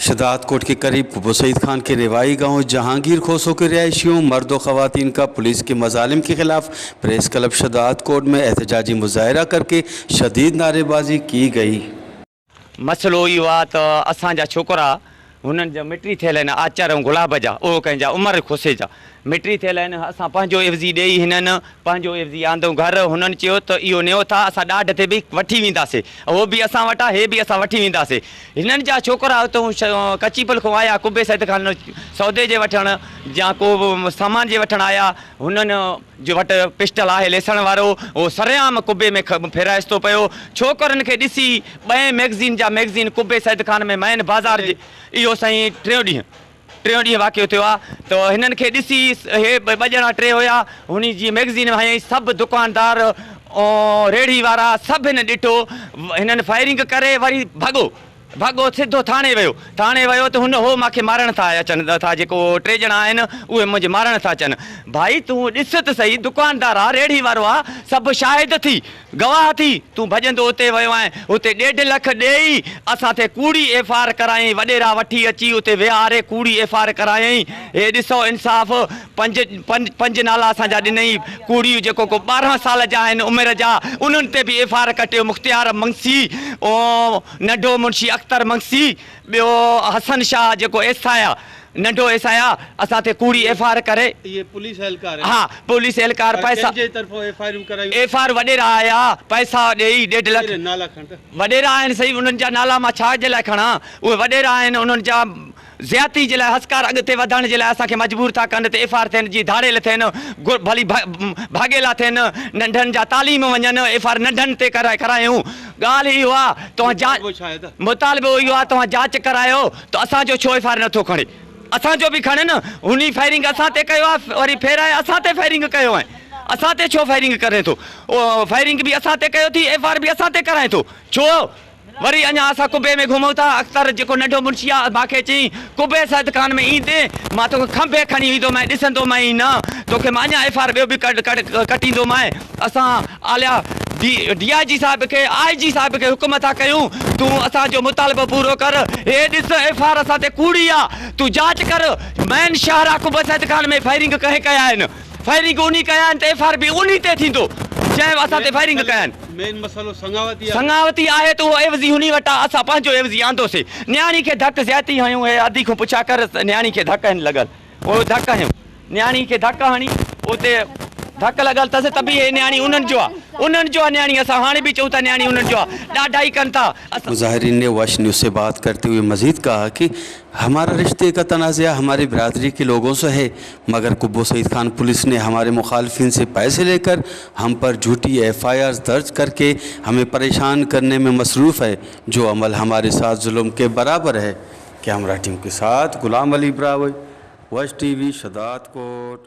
शदातकोट के करीब कुब्बो सईद खान के रिवाई गांव जहांगीर खोसो के रिहायशियों मर्द व ख़वातीन का पुलिस के मजालिम के खिलाफ प्रेस क्लब शदादकोट में एहतजाजी मुजाहरा करके शदीद नारेबाजी की गई। मसइलो इहो आहे त असांजा छोकिरा हुननि जा मिटी थियल आहिनि, आचर ऐं गुलाब जा, उहो कंहिंजा उमर खोसे जा मिटी थियल आहिनि। असां पंहिंजो एवज़ी ॾेई हिननि पंहिंजो एवज़ी आंदो घर। हुननि चयो त इहो नियो था, असां ॾाढ ते बि वठी वेंदासीं, उहो बि असां वटि आहे, हे बि असां वठी वेंदासीं। हिननि जा छोकिरा उतां कच्ची पुल खां आया, कुबे सैद खान सौदे जे वठण या को सामान जे वठण आया। हुननि जो वटि पिस्टल आहे लेसण वारो, उहो सरेआम कुबे में फेराइस थो पियो। छोकिरनि खे ॾिसी ॿ मैगज़ीन जा मैगज़ीन कुबे सैद खान में मेन बाज़ार जे, इहो साईं टियों ॾींहुं वाक़ियो थियो आहे। त हिननि खे ॾिसी हे ॿ ॼणा टे हुया, हुन जी मैगज़ीन हयाई, सभु दुकानदार ऐं रेड़ी वारा सभु हिन ॾिठो। हिननि फायरिंग करे वरी भॻो भॻो सिधो थाणे वियो। थाणे वियो त हुन हो मूंखे मारण था अचनि था, जेको टे ॼणा आहिनि उहे मुंहिंजे मारण था अचनि। भाई तूं ॾिस त सही, दुकानदार आहे, रेड़ी वारो आहे, सभु शाहिद थी गवाह थी, तूं भॼंदो उते वियो आहीं। उते 1.5 लख ॾेई असां ते कूड़ी एफ आर करायईं, वॾेरा वठी अची उते विहारे कूड़ी एफ आर करायईं। हे ॾिसो इंसाफ़, पंज नाला असांजा ॾिनई कूड़ी, जेको को 12 साल जा आहिनि उमिरि जा, उन्हनि ते बि एफ आर कटियो। मुख्तियार मंगसी ऐं नंढो मुंशी अख्तर मंगसी, ॿियो हसन शाह जेको एस I आहे, नंढो एस I आहे, असां ते कूड़ी एफ आर करे। इहे पुलिस एहलकार? हा, पुलिस एहलकार। पैसा जे तरफ़ों एफ I कराई? एफ आर वॾेरा आया, पैसा ॾेई 1.5 लख। नाला खण त। वॾेरा आहिनि सही, उन्हनि जा नाला मां छा जे लाइ खणां? उहे वॾेरा आहिनि, उन्हनि जा ज़्यादती जे लाइ हसकार अॻिते वधण जे लाइ असांखे मजबूर था कनि त एफ आर थियनि, जीअं धाड़ेल थियनि, भली भाॻेला थियनि, नंढनि जा तालीम वञनि, एफ आर नंढनि ते करायूं। ॻाल्हि इहो आहे तव्हां जांच, मुतालिबो इहो आहे तव्हां जांच करायो त असांजो छो एफ आर नथो खणे? असांजो बि खणे न। हुन फायरिंग असां ते कयो आहे, वरी फेराए असां ते फायरिंग कयो आहे, असां ते छो फायरिंग करे थो? उहो फायरिंग बि असां ते कयो थी, एफ आर बि असां ते कराए थो, छो? वरी अञा असां कुबे में घुमूं था। अख्तर जेको नंढो मुंशी आहे, मूंखे चई कुबे सैद खान में ईंदे मां तोखे खंभे खणी वेंदोमांइ, ॾिसंदोमांइ न तोखे, मां अञा एफ आर ॿियो बि कटींदोमांइ। असां आलिया डी I जी साहिब खे, आई जी साहिब खे हुकुम था कयूं, तूं असांजो मुतालिबो पूरो कर। हे ॾिस, एफ आर असां ते कूड़ी आहे, तूं जांच कर। मेन शहर कुबे सैद खान में फायरिंग कंहिं कया आहिनि? फायरिंग उन्ही कया आहिनि त एफ आर बि उन्ही ते थींदो जंहिं असां ते फायरिंग कया आहिनि। मेन मसइलो संगावती आहे। संगावती आहे त उहो एवज़ी हुन वटि आहे, असां पंहिंजो एवज़ी आंदोसीं। नियाणी खे धक ज़्यादती हयूं, हे अधी खां पुछा कर, नियाणी खे धक आहिनि लॻल, उहो धक हयूं, नियाणी खे धक हणी उते धक लॻल अथसि त बि हे नियाणी उन्हनि जो आहे, उन्हनि जो आहे नियाणी। असां हाणे बि चऊं था नियाणी उन्हनि जो आहे, ॾाढा ई कनि था। मुजाहिरीन ने वश न्यूज़ से बात करते हुए मज़ीद कहा कि हमारा रिश्ते का तनाज़ा हमारी बिरादरी के लोगों से है, मगर कुब्बो सईद खान पुलिस ने हमारे मुखालफिन से पैसे लेकर हम पर झूठी एफ I R दर्ज करके हमें परेशान करने में मसरूफ़ है, जो अमल हमारे साथ जुल्म के बराबर है। कैमरा टीम के साथ गुलाम अली ब्रावई, वश टीवी, शदादकोट।